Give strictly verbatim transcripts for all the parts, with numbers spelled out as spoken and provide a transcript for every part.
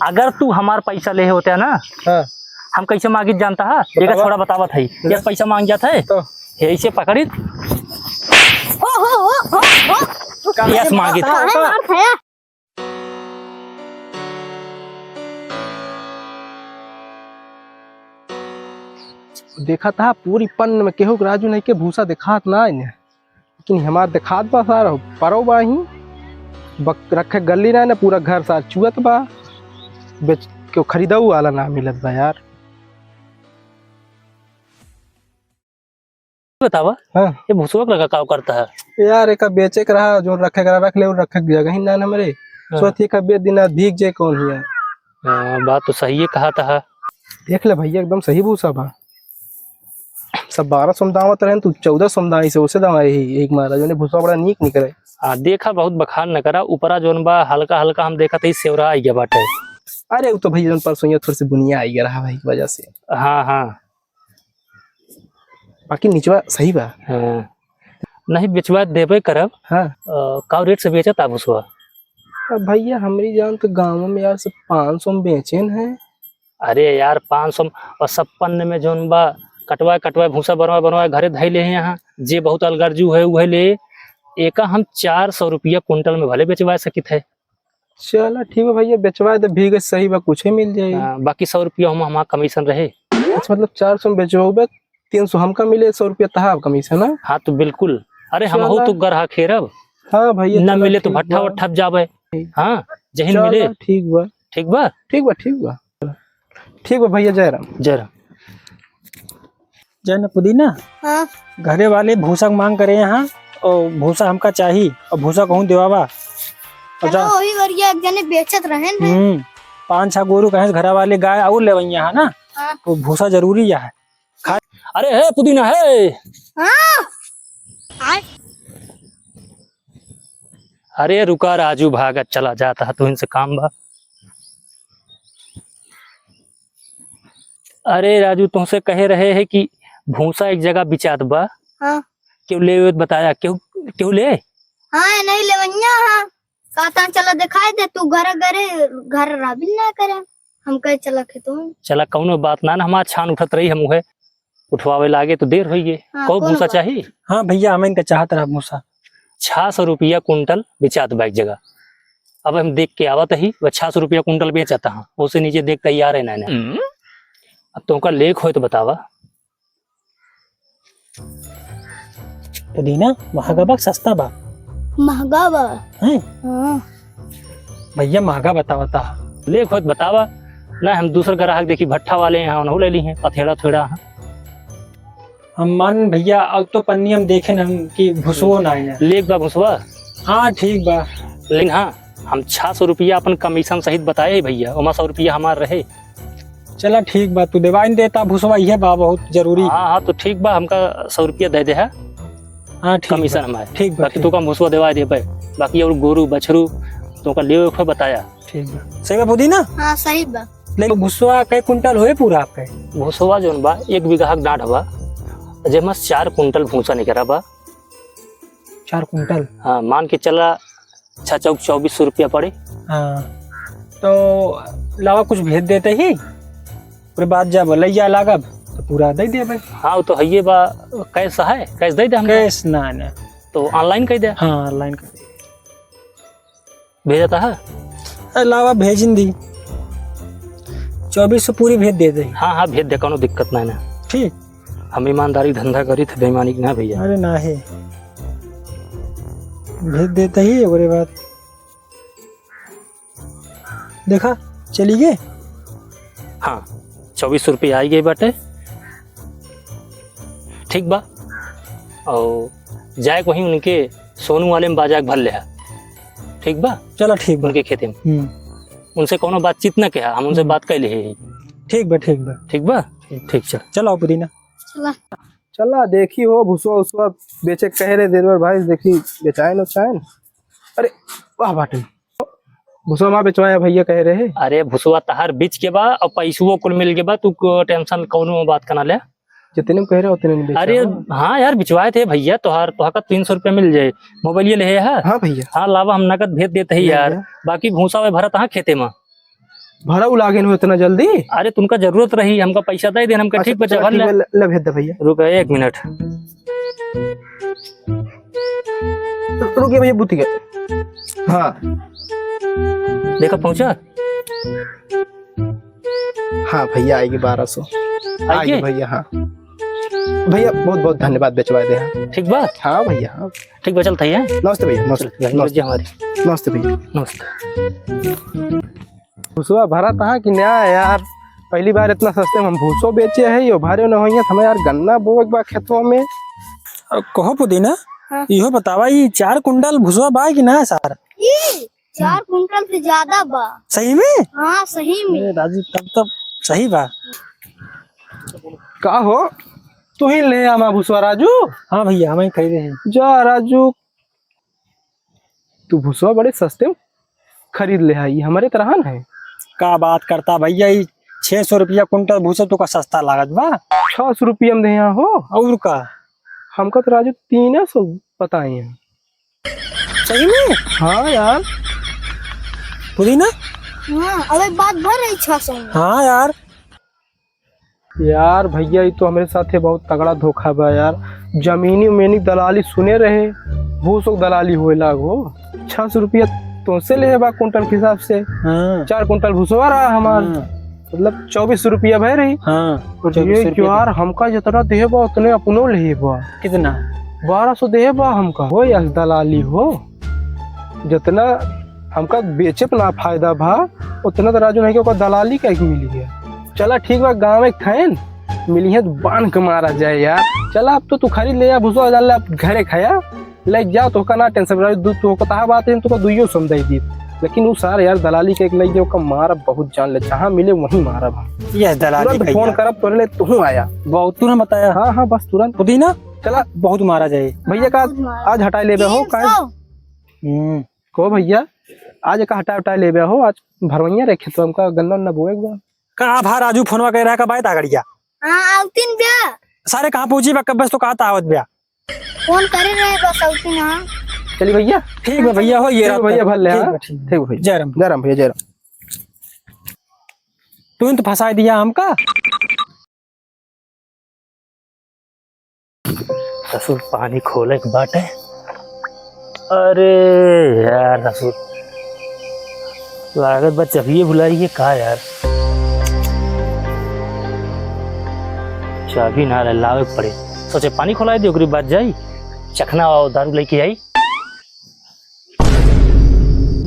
अगर तू हमार पैसा लेहे होते ना, हाँ। हम कैसे मांगित जानता है? बतावा। एक छोड़ा बतावत है, ना। एक पैसा मांग जाता है, तो? ये ऐसे पकड़ित। ओ, हो, हो, हो, हो। यस, मांगित। काहे मारत है? देखा था पूरी पन्न में केहू के राजू नहीं के भूसा देखात ना आइने। लेकिन हमार देखात बा सार, परो बा ही। बक-, रखे गल्ली ना, ना पूरा घर सार चुअत बा। बेच, केहू खरीदऊ वाला ना मिलत बा यार। बतावा, हाँ। ये भूसवा के लगा का करता है? यार, एका बेचे के रहा, जो रखे के रहा, रख ले, और रखे के जगह ही ना, ना हमरे। हाँ। सोच, एका बेच दिन भीग जाए कौन ही है। हाँ, बात तो सही है, कहा था। देख ले भैया, एकदम सही भूसा बा। सब बारह सौ में दावत रहे, तू चौदह सौ में दाई से, उसे दावा यही एक मारा, जो ने भूसा बड़ा नीक निकले। हाँ, देखा, बहुत बखान न करा, ऊपरा जोन बा, हल्का हल्का हम देखा था, सेवरा आ गया बाटे। अरे, वो तो भैया, जोन परसों ये थोड़ी सी बुनिया आ गया रहा भाई की वजह से। हाँ, हाँ। बाकी निचवा सही बा। हाँ। नहीं, बेचवा देबे करब। हाँ। अ, का रेट से बेचत आ भूसवा? अब भैया, हमरी जान तो गाँव में यार सब पाँच सौ में बेचेन है। अरे यार, पाँच सौ में, और सब पन्न में जोन बा, कटवाए, कटवाए, भूसा बनवाए, बनवाए, घरे धई ले हैं यहाँ। जे बहुत अलगरजू है, उहे ले। एका हम चार सौ रुपया कुंटल में भले बेचवा सकित है। चला ठीक बा भैया, बेचवाए दे, भीगे सही बा, कुछ ही मिल जाई। हाँ, बाकी सौ रुपया हम, हमार कमीशन रहे। अच्छा, मतलब चार सौ में बेचवाओ बे, तीन सौ हमका मिले, सौ रुपया तहार कमीशन, ना? हाँ, तो बिल्कुल। अरे, हम हो चला। तो गरहा खेरब। हाँ भैया, ना चला, मिले तो ठीक भट्ठा बा। वट्ठा जाबे। हाँ, जहीन चला, मिले। ठीक बा। ठीक बा? ठीक बा, ठीक बा। ठीक बा भैया, जय राम। जय राम। जाने पुदीना, हाँ। घरे वाले भूसा के मांग करे यहाँ, और भूसा हमका चाही, और भूसा कहूँ देवावा। और चलो, जा- वही वरिया एक जने बेचत रहे न। हम्म, पाँच छह गोरू कहे घरा वाले गाय और लेवैया है ना, हाँ। तो भूसा जरूरी है। खा-, अरे हे पुदीना हे। हाँ। आय। अरे रुका राजू, भागत चला जाता है, तुहिन से काम बा। अरे राजू, तुहसे कहे रहे है कि भूसा एक जगह बिचात बा। हाँ। केहू ले तो बताया, केहू, केहू ले? हाँ, ये नहीं लेवैया, हाँ। कहता चला दिखाई दे, तू घर, घरे, घर राबिन ना करे। हम कहे चला खेतों। चला, कौनो बात ना, ना, हमार छान उठत रही, हम उहे उठवावे लागे तो देर होई गे। हाँ, कहो कौनो भूसा बात। चाही? हाँ भैया, हम इनका चाहत रहा भूसा। छह सौ रुपया कुंटल बेचात बा एक जगह। अब हम देख के आवत ही, वह छह सौ रुपया कुंटल बेचत हा, ओसे नीचे देख तैयार है ना, ना। हम्म। अब तोहका लेक होय तो बतावा। पुदीना महंगा बा, सस्ता बा? महंगा बा। हैं? हाँ। भैया महंगा बतावता। लेक होत बतावा, ना हम दूसर ग्राहक देखी, भट्ठा वाले यहाँ उन्हों ले ली हैं, पथेड़ा थोड़ा। हम मान भैया, अब तो पन्नी हम देखे न कि भुसवो ना है। लेक बा भुसवा? हाँ, ठीक बा। लेकिन हाँ, हम छह सौ रुपया अपन कमीशन सहित बताए भैया, ओमा सौ रुपया हमार रहे। चला ठीक बा, तू देवाइन देता भुसवा, इहे बा बहुत जरूरी। हाँ, हाँ, तो ठीक बा, हमका सौ रुपया दे दे है। हाँ, ठीक कमीशन बा। हमारे। ठीक बा, बाकी ठीक। तू का भुसवा देवा देबे, बाकी और गोरू बछरू तोका लेवे के बताया। ठीक बा। सही बा पुदीना? हाँ, सही बा। लेकिन भुसवा कै कुंटल होए पूरा आपके? भुसवा जौन बा, एक बीघा के डांठ बा, जेमा से चार कुंटल भूसा निकरा बा। चार कुंटल? हाँ, मान के चला, छह चौक चौबीस सौ रुपया पड़े। हाँ, तो लावा कुछ भेज देते ही, ओकरे बाद जब लैया लागब, तो पूरा दे देबे। हाँ, वो तो हइये बा, कैश है, कैश दे दे हमका। कैश ना, ना। तो online कर दे। हाँ, online कर दे। भेजता है? अरे लावा भेजिन दी। चौबीस सौ पूरी भेज दे दे। हाँ, हाँ, भेज दे, कौनो दिक्कत ना है ना। ठीक। हम ईमानदारी धंधा करी थे, बेईमानी के ना भैया। अरे ना है। भेज देते ही, ओकरे बाद देखा, चली गए। हाँ, चौबीस सौ रुपया आई गए बाटे। ठीक बा। और जाए के वहीं उनके सोनू वाले में बाजा के भर ले है। ठीक बा? चला, ठीक बा। उनके खेते में। हम्म। उनसे कौनो बातचीत न किया, हम उनसे हम्म। बात कर ले ही। ठीक बा, ठीक बा। ठीक बा? ठीक। ठीक, चल। चला, पुदीना। चला। चला, देखी हो, भुसवा उसवा बेचे कह रहे देवर भाई, देखी बेचाए न उचाए न। अरे, वाह बाटे। भुसवा मा बेचवाए भैया कह रहे। अरे, भुसवा तहार बिच के बा और पैसुओ कुल मिल के बा, तू को tension कौनो बात का ना ले। जितने में कह रहे उतने में बेचा अरे, हो। हाँ यार, बिचवाए थे भैया, तोहार, तोहार का तीन सौ रुपया मिल जाए। मोबाइल ये ले है? हाँ भैया। हाँ, लावा, हम नगद भेज देते ही ले यार। भैया। बाकी भूसा वे भरत हाँ खेते में। भरा उलागे न हो इतना जल्दी। अरे, तुमका जरूरत रही, हमका पैसा दे देन, हमका अच्छा, ठीक बचा, चलो, भर ठीक ले। बा, ले, ले भेज दे भैया। रुक, एक मिनट। रुकिए भैया, बुती गए। हाँ। देखा, पहुँचा? हाँ भैया, आएगी बारह सौ। आएगी? आएगी भैया, हाँ। भैया, बहुत बहुत धन्यवाद, बेचवा दे। हाँ। ठीक बा? हाँ भैया, हाँ। ठीक बा, चलत है, हैं? नमस्ते भैया, नमस्ते, चल, चल, नमस्ते। हमारी। नमस्ते भैया। नमस्ते। भूसवा भरा तहाँ कि ना यार, पहली बार इतना सस्ते में हम भूसो बेचे है, यो भरे न होइए, हमें यार गन्ना बोए के बा खेतवा में। अ, कहो पुदीना, हाँ। इहो बतावा, ई चार कुंटल भूसवा बा कि ना सार? ई चार कुंटल से ज्यादा बा। सही में? हाँ, सही में। ए, राजू, तब तो सही बा। का हो, तू ही ले आमा भूसवा राजू? हाँ भैया, हम ही खरीदे हैं। जा राजू, तू भूसवा बड़े सस्ते में खरीद ले है, ये हमरे तरह न है। का बात करता भैया, ई छह सौ रुपया कुंटल भूसा तोका सस्ता लागत बा? छह सौ रुपया में दे यहाँ हो। और का? हमका तो राजू तीन सौ बताए हैं। सही में? हाँ यार। पुदीना? हाँ, अबे बात भर रही छह सौ में। हाँ यार। यार भैया, ई तो हमरे साथे बहुत तगड़ा धोखा बा यार। जमीनी उमीनी दलाली सुने रहे, भूसो क दलाली होए लागो। छह सौ रुपया तोसे लेहे बा कुंटल के हिसाब से। हाँ। चार कुंटल भूसवा रहा हमार। हाँ। मतलब चउबीस सौ रुपया भए रही। हाँ, और चउबीस सौ ये रुपया यार, दे। हमका जितना देहे बा उतने अपनो लेहे बा। कितना? बारह सौ देहे बा हमका। हो यार दलाली हो, जितना हमका बेचे पे ना फायदा भा, उतना तो राजू नहीं के ओकर दलाली कइके मिली है। चला ठीक बा, गाँव एक ठैन मिली है तो बांध के मारा जाए यार। चला अब तो तू खरीद ले यार भूसवा, डाल ले अब घरे खाया। ले जा, तोहका ना टेंशन रहे, दू तोहका तहा बात है, तोहका दुइयो सौ में दे दी। लेकिन उ सार यार दलाली के एक लइके ओका मारब बहुत जान ले, जहाँ मिले वहीं मारब हम। यह दलाली तुरंत कहिया। फोन करब तोरे ले, तू आया। बहुत तुरंत बताया। हाँ, हाँ, बस तुरंत। पुदीना? चला। बहुत मारा जाए। भैया का आज, बहुत मारा। आज हटाए लेबे हो, तीन सौ। काहे? हम्म। को भैया, आज का हटाए हटाए लेबे हो, आज भरवैया रखे तो हमका गन्ना उन्ना बोए के बा। का भा राजू फोनवा कइ रहा का बाय तागड़िया? हाँ, आवतीन ब्या। सारे कहाँ पहुँची बा, कब बस तो कहाँ आवत ब्या? फोन करे रहे बस, आवतीन, हाँ। चली भैया। ठीक बा भैया, हो ये ठीक बा रहा। भैया, भर ले, ठीक हाँ। बा, ठीक बा। ठीक बा भैया। जय राम। जय राम भैया, जय राम। तू तो फंसाइ दिया हमका। ससुर पानी खोले के बाटे। अरे यार ससुर, लागत बा चाबिये भुलाई गए का यार? चाबी ना रहे, लावे के पड़े। सोचे पानी खोलाई दे, ओकरी बाद जाई, चखना और दारू लेके आई।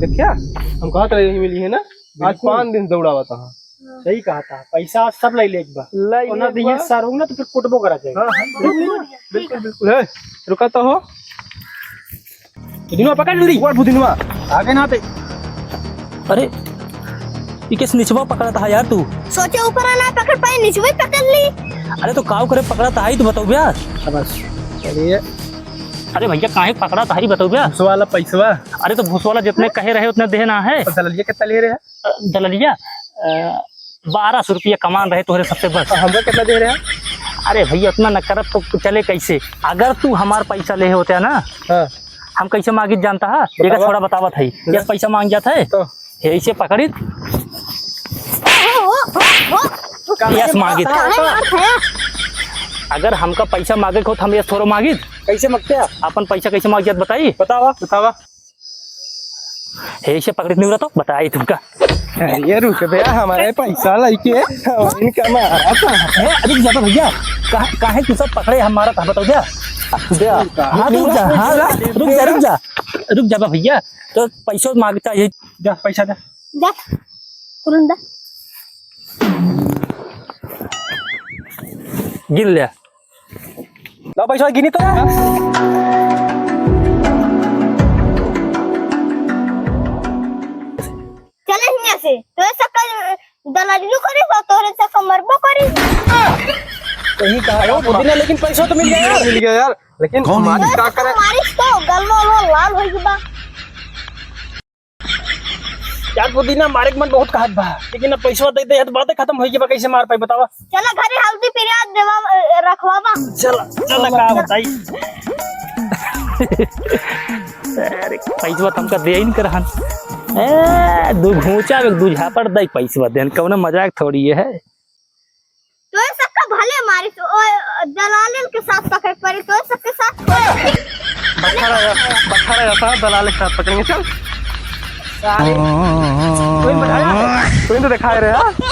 देखिया, हम कहत रहे यही मिली है ना, आज बिल्कुल। पाँच दिन से दौड़ावत है। सही कहा था, पैसा सब ले लेके बा। ले ओना लेके दिए बा। सारू ना तो फिर कुटबो करा जाए। हाँ, हाँ, बिल्कुल, बिल्कुल, बिल्कुल। ए, रुका तो हो। पुदीनवा पकड़ ली। ऊपर पुदीनवा। आगे ना ते। अरे, ई कैसे निचवा पकड़ा था यार तू? सोचे ऊपर ना पकड़ पाए, निचवा ही पकड़ ली। अरे तो काव करे पकड़ा था, आई तो बताओ यार। बस, चलिए। अरे भैया, काहे पकड़ा था, ई बताओ बे। भूसवा वाला पैसवा। अरे तो भूसवा वाला जितने कहे रहे उतने देना है। तो दललिया कितना ले रहे हैं? अ, दललिया, अ, बारह सौ रुपया कमान रहे तोहरे सबसे बस। और हमको कितना दे रहे हैं? अरे भैया, उतना न करब तो चले कैसे? अगर तू हमार पैसा ले होते ना, हाँ। हम कैसे मांगित जानता है? बतावा। एक छोड़ा बतावत है, हाँ। यस पैसा मांग जाता है। तो? ऐसे पकड़ित। ओ, ओ, ओ, ओ। यस मांगित। काहे मारत है? अगर हमका पैसा मांगे के होत, हम यस थोड़ो मांगित। कैसे मांगते हैं? अपन पैसा कैसे मांग जात बताई? बतावा। बतावा। ऐसे पकड़ित नहीं रहा तो बताई तुमका। अरे रुक बे, हमारे पैसा लेके इनका मारा था। ए, रुक जा भैया, का-, काहे तू सब पकड़े हम मारा था, बताओ जा। बे, हाँ, रुक जा, हाँ, रुक जा, रुक जा, रुक जा बे भैया, तो पैसा मांगता है, जा पैसा दे। जा, तुरंत दे। गिन ले। लाओ पैसा गिनी तो। चले हियां से, तो ऐसा कर दलालियो करे तो तोरे से मरबो करी। सही कहा, अरे वो पुदीना, लेकिन पैसा तो मिल गया यार। मिल गया यार, लेकिन कौन मालिक है? का करे? मालिक तो गलवा वलवा लाल हो गया। यार पुदीना मारे के मन बहुत कहत बा, लेकिन अब पैसा दे दे, तो बातें खत्म हो गई बा, कैसे मार पाई बतावा? चला घरे हल्दी पिरियाज देवा, अ, रखवावा। चला, चला का बताई। अरे पैसा तुमका दे ही नहीं करहन। ए, दू घूंचा में दू झापड़ दई पैसवा देन, कौनो मजाक थोड़ी है। तो ये सबका भले मारी तो, ओ, दलालन के साथ पकड़ पड़ी, तो ये सबके साथ बखरा है, बखरा है, साथ दलाल के साथ पकड़ेंगे, चल। सारे। कोई बताया? कोई तो दिखाए रहे, हाँ?